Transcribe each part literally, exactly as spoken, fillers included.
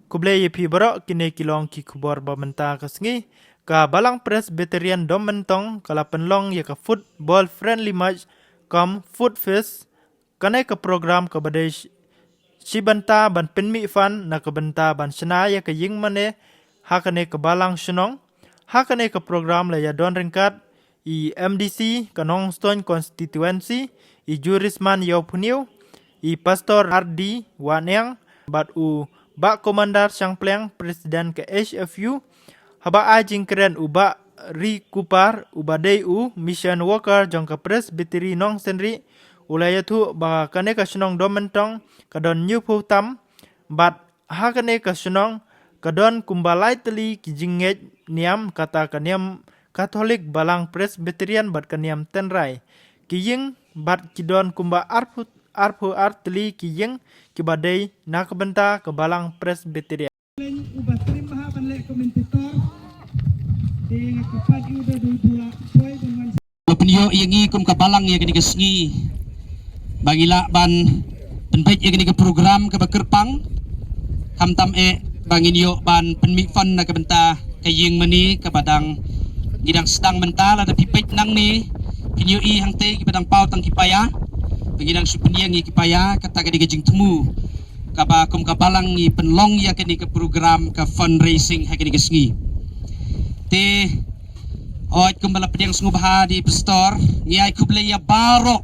Khublei ïa phi baroh, kine ki long ki khubor ba mynta ka sngi. Ka Balang Presbyterian Dommentong ka la pynlong ïa ka football friendly match kum foot fest. Kane ka program kaba dei shi bynta ban pynmih fund na ka bynta ban shna ïa ka ïing mane ha kane ka balang shnong. Ha kane ka program la ïa don ryngkat i M D C ka Nongstoiñ constituency, i Jurisman Ïawphniu, i Pastor R D Waneng, bad u Bah Commander Shangpleng, President ka H F U. Haba ai jingkren u Bah Ri Kupar, uba dei u mission worker jong ka Presbytery Nongsenri, u la ïathuh ba kane ka shnong Dommentong ka don hynñiewphew tam, bad ha kane ka shnong ka don kumba lai tylli ki jingngeit niam, kata ka niam Katholik, Balang Presbyterian bad ka niam Tynrai. Ki ïing bad ki don kumba arphew, arphew ar tylli ki ïing kiba dei na ka bynta ka Balang Presbyterian. Uba trim bha ban leh commentator. Te nga kyrpad ïa u da dei bula poi ban wan. Ba pynïoh ïa ngi kum ka balang ïa kane ka sngi ba ngi lah ban pynbeit ïa kane ka program kaba kyrpang. Khamtam eh ba ngin ïoh ban pynmih fund na ka bynta ka ïing mane kaba dang ngi dang sdang mynta. Lada phi peit nangne phin ïohi hangtei kiba dang paw tang ki paia. Ba ngi dang shu pynïeng ïa ki paia, kata ka dei ka jingthmu kaba kum ka balang ngi pynlong ïa kane ka program ka fundraising ha kane ka sngi. Te oi, kumba la pdiang sngewbha da i Pastor, ngi ai khublei ïa baroh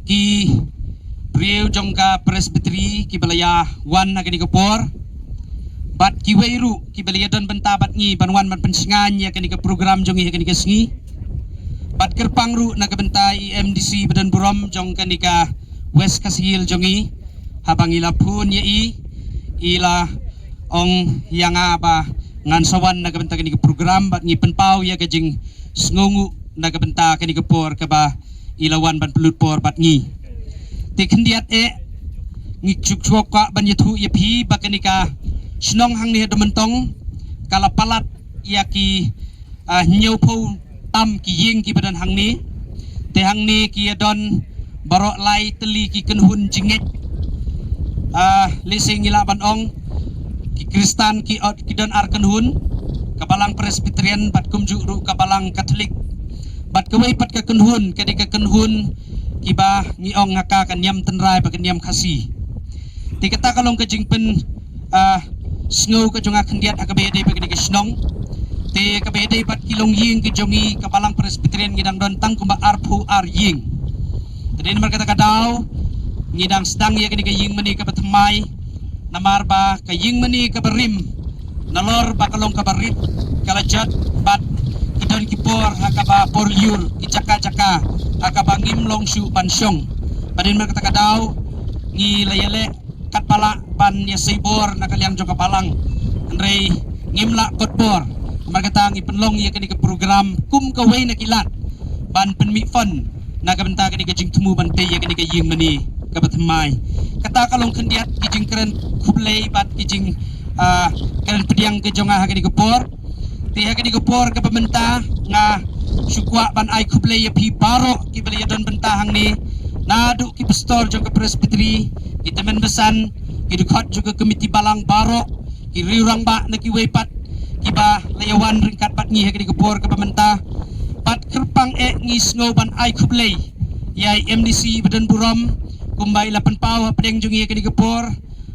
ki briew jong ka Presbytery kiba la ïa wan ha kane ka por, bad kiwei ruh kiba la ïa don bynta bad ngi ban wan ban pynshngaiñ ïa kane ka program jong ngi ha kane ka sngi. Bad kyrpang ruh na ka bynta i M D C ba don burom jong kane ka West Khasi Hills jong ngi. Haba ngi la phone ïa i, i la ong ïa nga ba ngan sa wan na ka bynta kane ka program bad ngi pynpaw ïa ka jingsngewnguh na ka bynta kane ka por kaba i la wan ban pynlut por bad ngi. Te khyndiat eh ngi shu kwah ban ïathuh ïa phi ba kane ka shnong hangne ha Dommentong ka la palat ïa ki, ah, hynñiewphew tam ki ïing kiba don hangne. Te hangne ki ïa don baroh lai tylli ki kynhun jingngeit. Ah, lehse ngi lah ban ong ki Khristan ki ot ki don ar kynhun, ka Balang Presbyterian bad kumjuh ruh ka Balang Katholik. Bad kawei pat ka kynhun ka dei ka kynhun kiba ngi ong ha ka ka niam Tynrai bad ka niam Khasi. Te kata ka long ka jingpyn, ah, sngew ka jong nga khyndiat ha kaba ïadei bad kane ka shnong. Te kaba ïadei bad ki longïing ki jong ngi ka Balang Presbyterian ngi dang don tang kumba arphew ar ïing. Te dei namar kata ka daw ngi dang sdang ïa kane ka ïing mane kaba thymmai. Namar ba ka ïing mane kaba rim nalor ba ka long kaba rit ka la jot bad ki don ki por ha kaba por lyiur ki jaka jaka ha kaba ngim long shuh ban shong. Bad dei namar kata ka daw ngi la ïaleh katba lah ban ïasei bor na ka liang jong ka balang. Hynrei ngim lah kot bor. Namar kata ngi pynlong ïa kane ka program kum kawei na ki lad ban pynmih fund na ka bynta kane ka jingthmu ban tei ïa kane ka ïing mane kaba thymmai. Kata ka long khyndiat ki jingkren khublei bad ki jing, ah, kren pdiang ka jong nga ha kane ka por. Te ha kane ka por kaba mynta nga shu kwah ban ai khublei ïa phi baroh kiba la ïa don bynta hangne. Naduh ki pastor jong ka Presbytery, ki tymmen basan, ki dkhot jong ka komiti balang baroh, ki riew rangbah na kiwei pat kiba la ïa wan ryngkat bad ngi ha kane ka por kaba mynta. Bad kyrpang eh ngi sngew ban ai khublei ïa i M D C ba don burom kumba i la pynpaw hapdeng jong ngi ha kane ka por.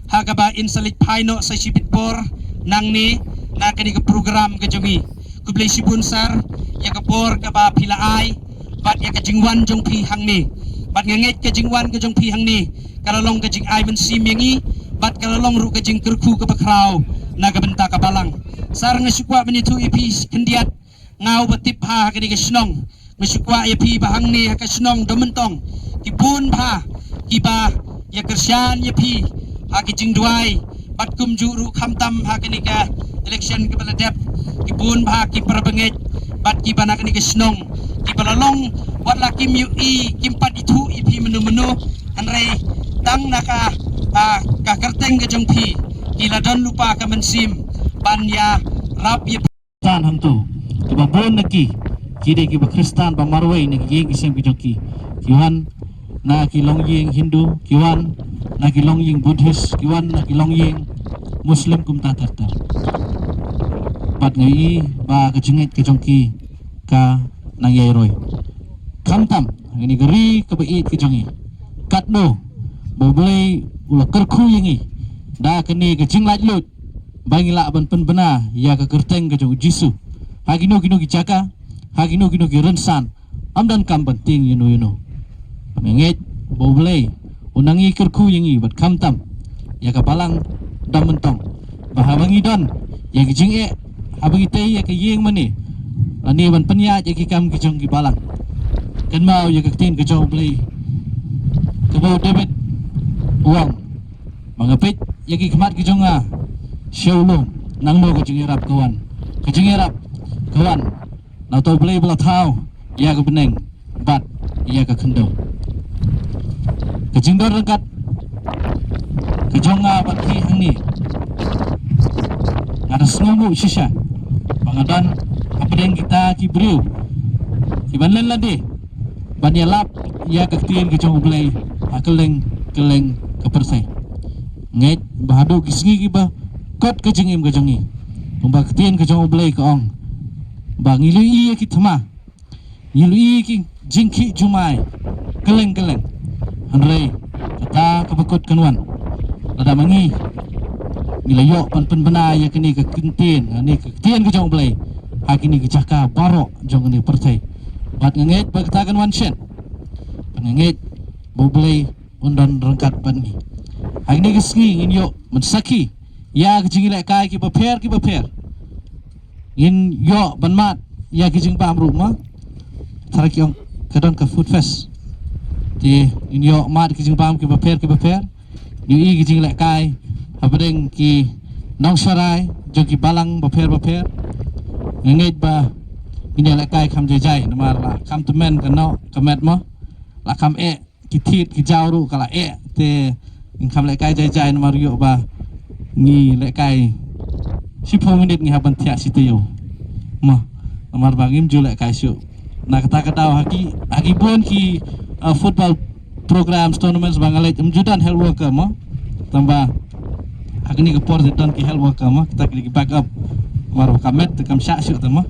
Ha kaba in sa leit phai noh sa shibit por nangne na kane ka program ka jong ngi. Khublei shibun sir ïa ka por kaba phi la ai bad ïa ka jingwan jong phi hangne. Bad nga ngeit ka jingwan ka jong phi hangne ka la long ka jingai mynsiem ïa ngi bad ka la long ruh ka jingkyrkhu kaba khraw na ka bynta ka balang. Sir, nga shu kwah ban ïathuh ïa phi khyndiat, nga uba tip bha ha kane ka shnong. Nga shu kwah ïa phi ba hangne ha ka shnong Dommentong ki bun bha kiba ïa kyrshan ïa phi ha ki jingduwai bad kumjuh ruh khamtam ha kane ka election kaba la dep. Ki bun bha ki para bangeit bad kiba na kane ka shnong kiba la long wat la kim ïohi, kim pat ithuh ïa phi mynno mynno, hynrei tang na ka, ah, ka kyrteng ka jong phi ki la don lypa ka mynsiem ban ïarap ïa phi. Tan hangto kiba bun na ki, ki dei kiba Khristan ba marwei na ki ïing ki sem ki jong ki. Ki wan na ki longïing Hindu, ki wan na ki longïing Buddhist, ki wan na ki longïing Muslim kumta ter ter. Bad nga ïohi ba ka jingngeit ka jong ki ka nang ïai roi. Khamtam ha kane ka ri kaba ïeit ka jong ngi, katno ba U Blei u la kyrkhu ïa ngi da kane ka jinglaitluid ba ngi lah ban pynbna ïa ka kyrteng ka jong U Jisu ha kino kino ki jaka, ha kino kino ki rynsan. Ym donkam ban tieng ïano ïano. Nga ngeit ba U Blei u nang ïai kyrkhu ïa ngi bad khamtam ïa ka balang Dam Myntong, ba haba ngi don ïa ki jingeh, haba ngi tei ïa ka ïing mane lane ban pynïaid ïa ki kam ki jong ki balang, kynmaw ïa ka ktien ka jong U Blei kaba u David u ong, ba nga peit ïa ki khmat ki jong nga sha u lum, nangno ka jingïarap ka wan, ka jingïarap ka wan. Na uta U Blei ba la thaw ïa ka bneng bad ïa ka khyndew. Ka jingdon ryngkat ka jong nga bad phi hangne, nga da sngewnguh shisha ba nga don hapdeng kita ki briew kiban len lade ban ïalap ïa ka ktien ka jong U Blei ha kylleng kylleng ka pyrthei. Ngeit ba haduh ki sngi kiba kot ka jingim ka jong ngi, kumba ka ktien ka jong U Blei ka ong, ba ngi la ïohi ïa ki thma, ngi la ïohi ïa ki jingkhih jumai kylleng kylleng. Hynrei kata kaba kut kan wan lada ma ngi, ngi la ïoh ban pynbna ïa kane ka ktien, kane ka ktien ka jong U Blei ha kine ki jaka baroh jong kane ka pyrthei. Bad nga ngeit ba kata kan wan shen. Bad nga ngeit ba U Blei un don ryngkat bad ngi. Ha kine ki sngi ngin ïoh ban sakhi ïa ki jingïalehkai kiba pher kiba pher. Ngin ïoh ban mad ïa ki jingbam ruh mo. Tara ki ong ka don ka food fest. Te ngin ïoh mad ki jingbam kiba pher kiba pher. Ngin ïohi ki jingïalehkai hapdeng ki nongsharai jong ki balang bapher bapher. Nga ngeit ba ngin ïalehkai kham jai jai namar la kham tymmen ka noh ka met mo. La kham eh ki thied ki jaw ruh ka la eh, te ngin kham lehkai jai jai namar ïoh ba ngi lehkai shiphew minit ngi hap ban thiah shi taïew. Mo, namar ba ngim ju lehkai shuh. Na kata ka daw ha ki, ha ki bun ki, uh, football programs, tournaments ba nga leit, ym ju don health worker mo. Tangba ha kine ki por te don ki health worker mo, kata ki dei ki backup. Namar ba ka met te kam shah shuh te mo.